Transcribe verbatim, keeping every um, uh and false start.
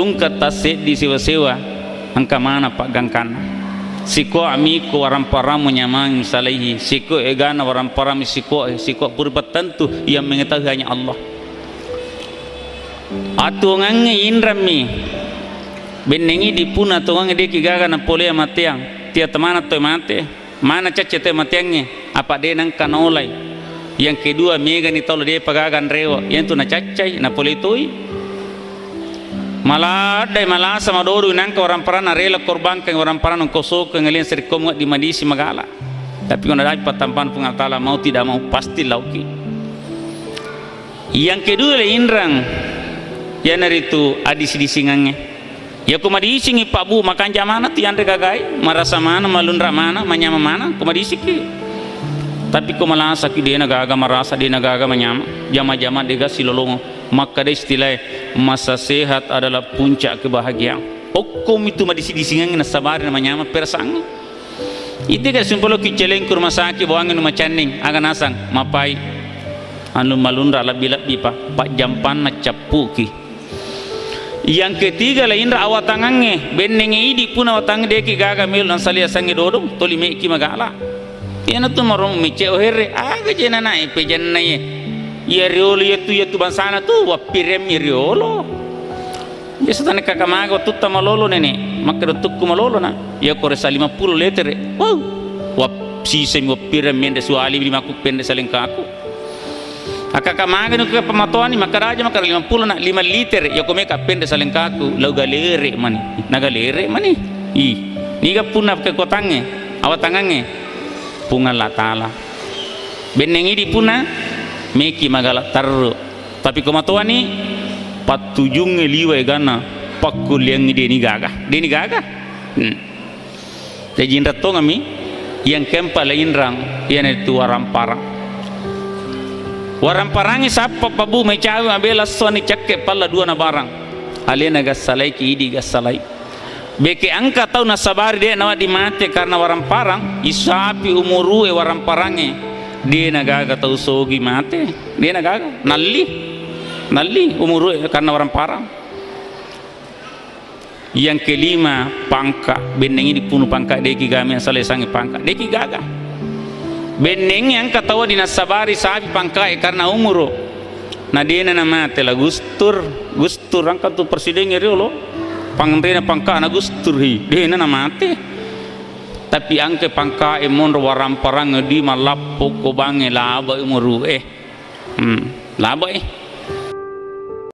Tungke tasseddi sewa-sewa, engka mana paggangkanna. Sikoa miko waramparammu nyamang misalaihi, siko egana waramparammu siko, siko puri pattentu yang mengetahui hanya Allah. Atuongangnge inrammi, bennengi dipuna atuongangnge deki gaga napolea mateang, tia temana toe mate. Mana cacca te mateangnge, apa de nengka naolai. Yang kedua, megani tau depa gaga nrewo, iyantu nacaccai, napole toi. Maladdai malasa madodu nangka waramparanna rela korbankan waramparanna kosokeng lian serikkomu di madisi magala. Tapi ko nadai pattampana Puang Allah Taala, mau tidak mau pasti lauki. Yang kedua le inrang, iyanaritu adisi-disingangnge. Yako madisingi Pak Bu, makanja mana tu yanre gagai, marasa mana, malunra mana, manyama mana, ko madisiki. Tapi ko malasaki dena gaga marasa, dena gaga manyama, jama-jama dega silolongo. Makkada istilahe, masa sehat adalah puncak kebahagiaan. Okko mitu madisi-disingangnge nasabari na manyama perasaangnge. Ite ga sumpelo ki celeng ke rumah sakit bawangnge nu macanning, aga nasang, mapai. Anu malunra lebbi-lebbi pa, pajjampanna cappuki. Yang ketiga, lainra awatangangnge, bennengnge idi puna awatangnge deki gaga melo nasalia sangnge dodong, toli meki magala. Iyanatu maromo mecce oherre, aga jena nae pejannaye. Iya riolo iyatu, iyatu bangsana tu, wappiremmi riolo. Biasa tane kaka maga wattutta malolo nene, makkeda tukku malolo na. Iya kore sa lima puluh letere. Wow. Wap sisemi wappiremmi ende suali lima ku pende salengkaku. Akkaka magani ke pematoani, makkaraja makkara lima puluh na lima liter, yako meka pende salengkaku, lau galere mani, na galere mani. Ih, niga punna kekuatangnge, awatangangnge, Puang Allah Taala. Benneng idi punna meki magala tarru. Tapi ko matoani, pattujungnge liwa egana, pakkuliangngi deni gaga, deni gaga. Hmm. Jaji inrang tongami, yang keempat la inrang, iyanaritu waramparang. Waramparangngi sappa pabu mai cawe mabela soni cakke palla dua na barang. Alena gassalaiki idi gassalai. Beke engka tau nasabari de nawedding mate karena waramparang, isapi umurue waramparangnge. De nagaga tau sogi mate, de nagaga, nalli. Nalli umurue karena waramparang. Yang kelima, pangka. Bennengngi dipunu pangka, deki gaga melo salai sangi pangka. Deki gaga. Bennengngi engka tau di nasabari sapi pangkae karena umuru. Na dena namate la gustur, gustur engka tu presiden riolo. Panrena pangka na gustur hi, dena namate. Tapi engka pangkae monro waramparang di malappo ko bangnge laba umuru e. Hmm, laba e.